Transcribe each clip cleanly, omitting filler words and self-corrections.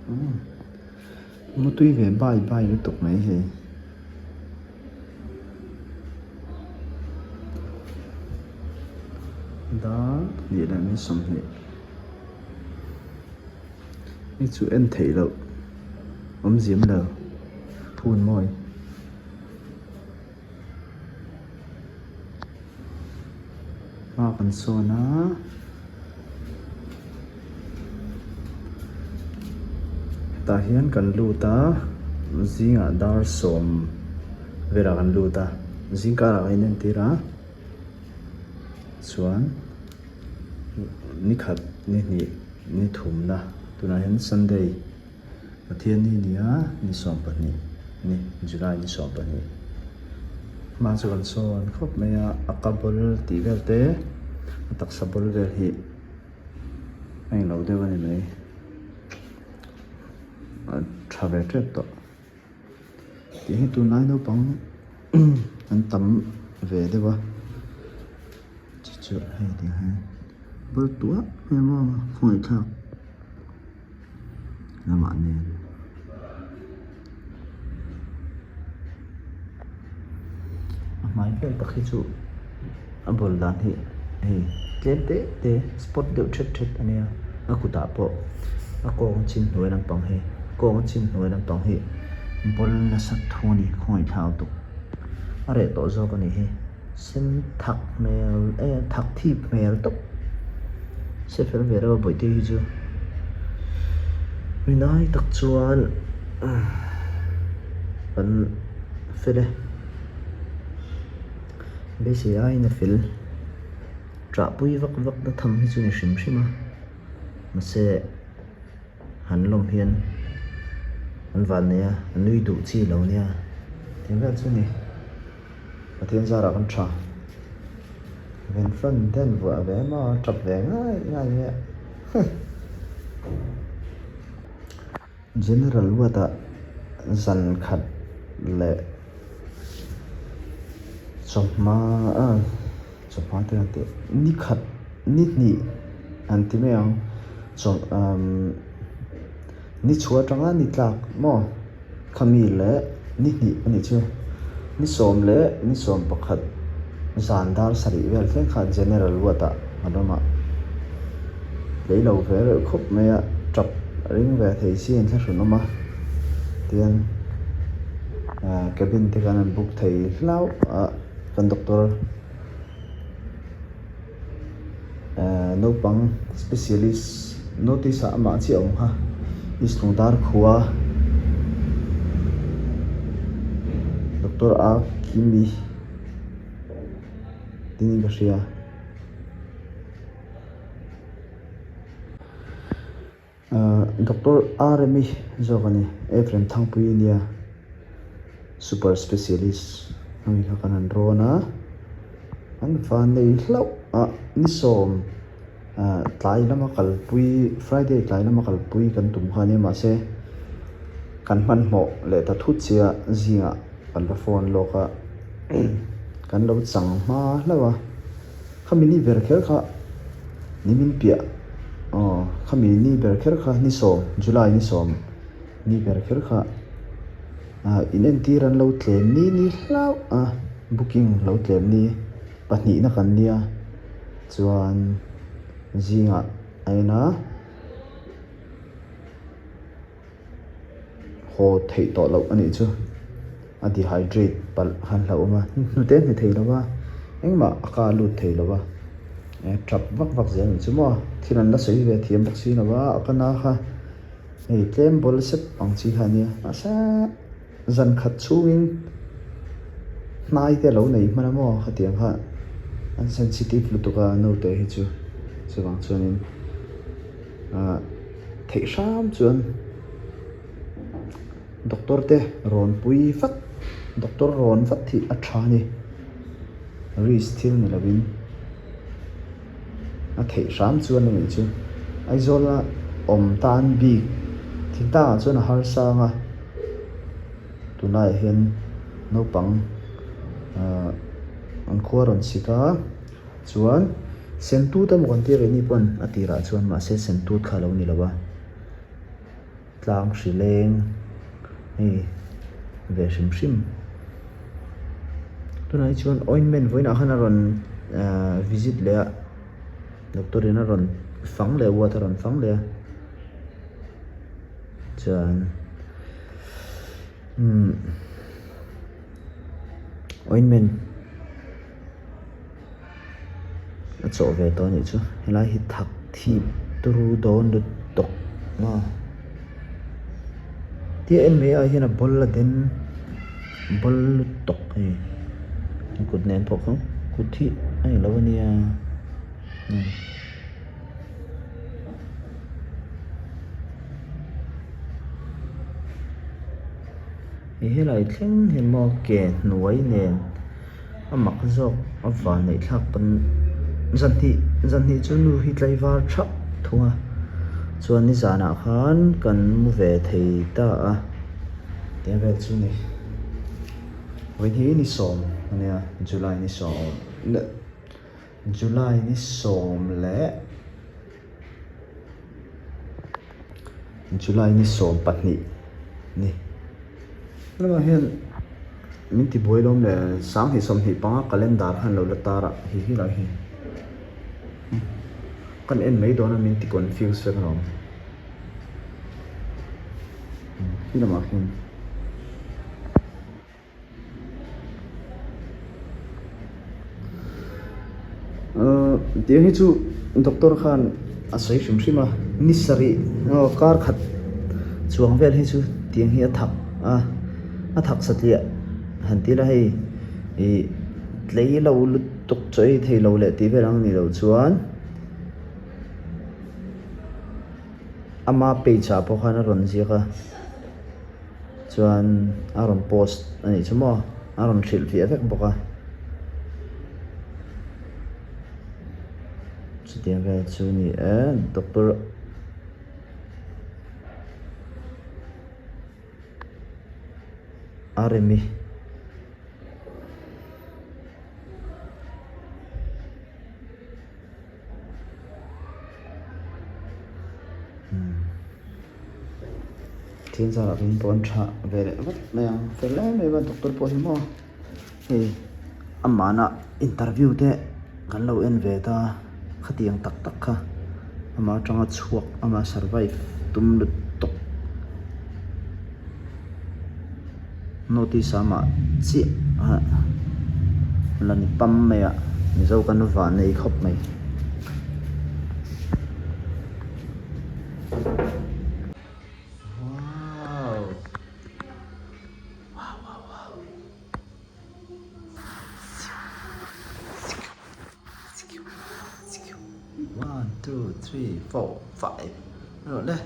Umm mutui ve bai bai lutuk mai hei. Dar hnih leh ni 20 Hei chu en theih loh awmzia awm lo phun mawi. Hma kan sawn a hetah hian kan lut a zingah dar sawm velah kan lut a zing karah kan inentir a chuan ni khat ni hnih ni thumna tunah hian sunday. Pathianni nia ni 12 ni July ni 12 hma chu kan sawn khawp mai a a ka ball tih vel te a taksa ball vel hi a englo deuh a ni mai a tha ve tep tawh tih hi tunlai naupang an tam ve deuh a chu chu hei tiang hian ball tuah mai maw khawngaihthlak. Lamah nen a hmai vel tak hi chu a bawl dan hi hei tlem te te spot deuh thet thet a nia a kutah pawh a kawng chin hnuai lampang hi kawng chin hnuai lampang hi bawl nasa thu a ni khawngaih thlau tuk a reh tawh zawk a nih hi. Sen thak hmel e thak thip hmel tawp se fel ve reuh a bawihte hi chu rinai tak chuan kan fel e beisei aiin a fel ṭah pui vak vak na tham hi chu ni hrim hrim a mahse han lawm hian an van nei a a nui duh chi lo nia tih vel chu a ni. Pathian zarah kan tha. Ven fan ten vuah ve maw a tap ve ngai ngai mai a. General Ward-ah zan khat leh chawhma a chawhma te an tih ni khat ni hnih an ti mai ang chaw umm ni chhuah atanga ni tlak maw. Khami leh ni hnih a nih chu. Ni 10 leh ni 11 zan dar sarih vel thleng khan General Ward-ah an awm a. Tlei lo ve reuh khawp mai a, tap ring ve thei si an thlahrun awm a. Tihian cabin te khan an book thei hlauh a, kan doctor. Naupang specialist notice ah amah chiah a awm kha East Lungdar khua Doctor A Kimi tiin ka hria. Doctor Remi zawk a ni, Ephraim Thangpui a nia, super specialist a ni kha kan han rawn a, an van nei hlauh a, ni 10 tlai lama kalpui Friday tlai lama kalpui kan tum kha a nia mahse kan hmanhmawh leh ta thut chiah zingah kan va phone lawk a, kan lo chang hma hlauh a. Khami ni ber kher kha nimin piah aw khami ni ber kher kha ni 10 July ni 10 ni ber kher kha ah in entir an lo tlem ni ni hlauh a booking lo tlem ni pahnihna kan nia chuan zingah a en a. Haw theih tawh loh a nih chu a dehydrate palh khan hlauhawm a hnute hne thei lo va engmah a ka lut thei lo va tap vak vak zel ang chu maw thil an la sawi ve thiam bawk si lo va a ka na kha hei tlem bawl sep ang chi kha a nia mahse zan khat chhungin hnai te a lo nei hman a maw khatiang kha an sensitive lutuk a naute hi chu chuvang chuanin. Ah theih hram chuan doctor te rawn pui vat doctor rawn vat hi a tha a ni risk thil ni lovin a theih hram chuan a nih chu Aizawl a awm tan bik thingtang ah chuan a harsa ang a tunlaiah hian naupang ah an khua rawn sik a. Chuan sentut a maw kan tir rih ni pawn a tirah chuan mahse sentut kha a lo ni lo a. tlang hri leng hei ve hrim hrim. Tunah hi chuan ointment vawiinah khan a rawn ahh visit leh a doctor in a rawn fang leh a ward a rawn fang leh a chuan umm ointment a chawh ve tawh a nih chu helai hi thak thip turu dawn lutuk a tia en mai ah hian a ball a den ball lutuk hei kut nen pawh khan kut hi a ni lo a nia. Helai thleng hian maw ke hnuai nen. A mak zawk a van neih thlak pawn zanhnih zanhnih chu nu hi tlaivar thap thung a chuan nizanah khan kan mu ve thei ta a tiang vel chu ni vawiin hi ni sawm a nia July ni sawm leh July ni sawm leh. July ni 22 ni. Lamah hian min ti buai lawm le 2025 calendar khan lo la tar a hi hi lai hi kan en mai dawn a min ti confuse vek alawm khi lamah khian. Tiang hi chu doctor khan a sawi hrim hrim a ni sarih aw kar khat chuang vel hi chu tiang hi a thak a a thak satliah han ti ila hei ih tlei lo lutuk chaw ei thei lo leh tih vel ang a nih loh chuan ama page ah pawh khan a rawn ziak a. Chuan a rawn post a nih chu maw a rawn hrilh fiah vek bawk a chutiang vel chu ni e doctor Aremi. Thil zarah chuan pawn tha ve leh vat mai ang fel em em a doctor pawh hi maw hei amahna interview te kan lo en ve ta khatiang tak tak kha amah atanga chhuak amah survive tum lutuk Notice a mah chiah a la ni pam mai a Mizo kan vah nei khawp mai. Wow wow wow wow One two three four five rawh le.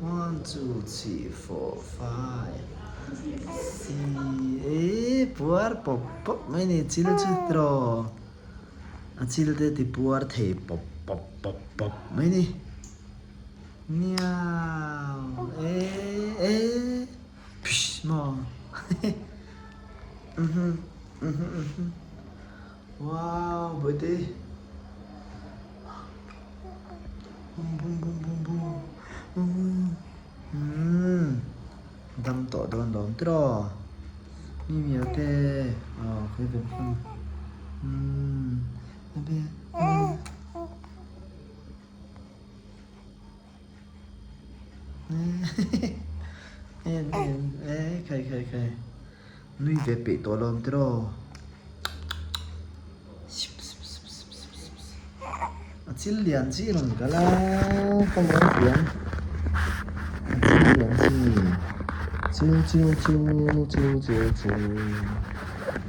One two three four five si e puar pawp pawp mai ni chil chu tiraw a chil te ti puar thei pawp pawp pawp pawp mai ni miau e e psh maw mhm mhm mhm wow bawihte. Dam tawh dawn lawm tiraw mi miau te aw khawi ber kha umm en en e khai khai khai nui ve peih tawh lawm tiraw. A chil lian chi rawn kal a ka lo hriam a chil lian chi chil chil chil chil chil chil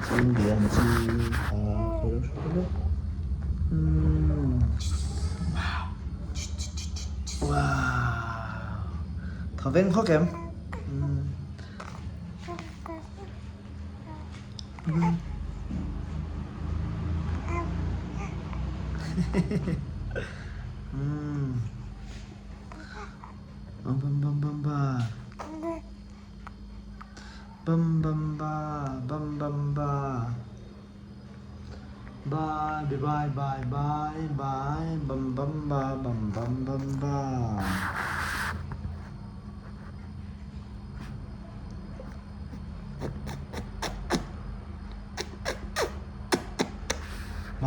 chil lian chi a ka lo hre hle umm wow thawveng khawk em umm. Bam bam bam bam ba. Bam bam ba bam bam ba. Bye bye bye bye bye bam bam ba bam bam bam ba.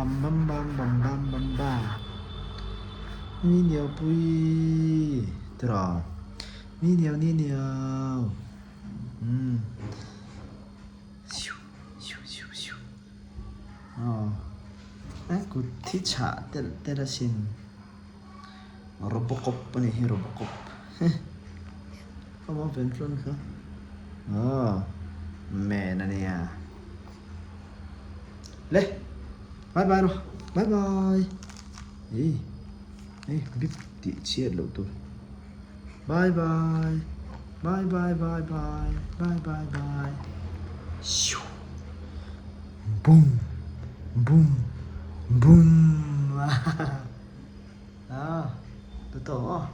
Bam bam bam bam bam bam bam Ni niau pui tiraw Ni niau ni niau umm Siu siu siu siu Aw a kut hi chhah telh telh asin Robocop a ni hi Robocop Come on Ventron kha Aw man a nia. Le bye bye rawh bye bye ei ei bip tih chhiat loh tur bye bye bye bye bye bye bye bye bye siu bum bum bum ah tawh aw.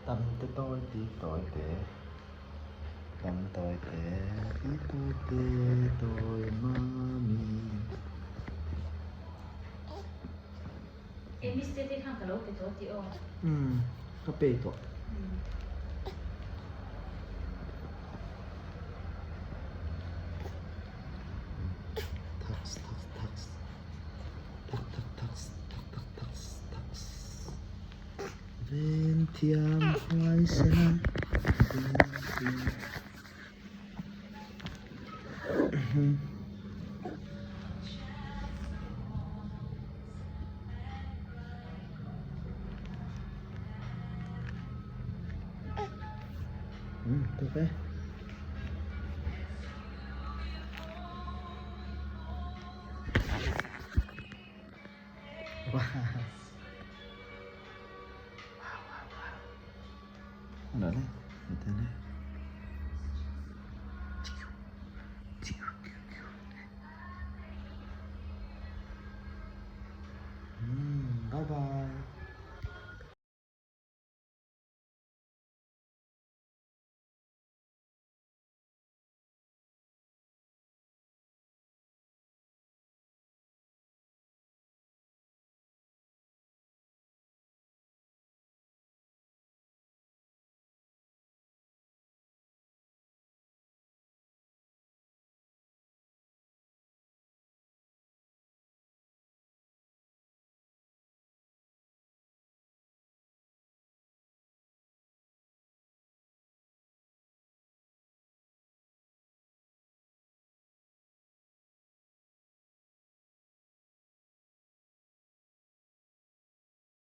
Tam te tawi ti tawi te tam tawi te ti tawi te tawi mami. E miste te khan ka lo pe tawh tih aw. Umm ka pe tawh. Thaks thaks thaks thak thak thaks thak thak thaks thaks Ven thiam huai sela ven thiam. Ok. Wow. Wow, wow, wow. Đó đấy, để đây.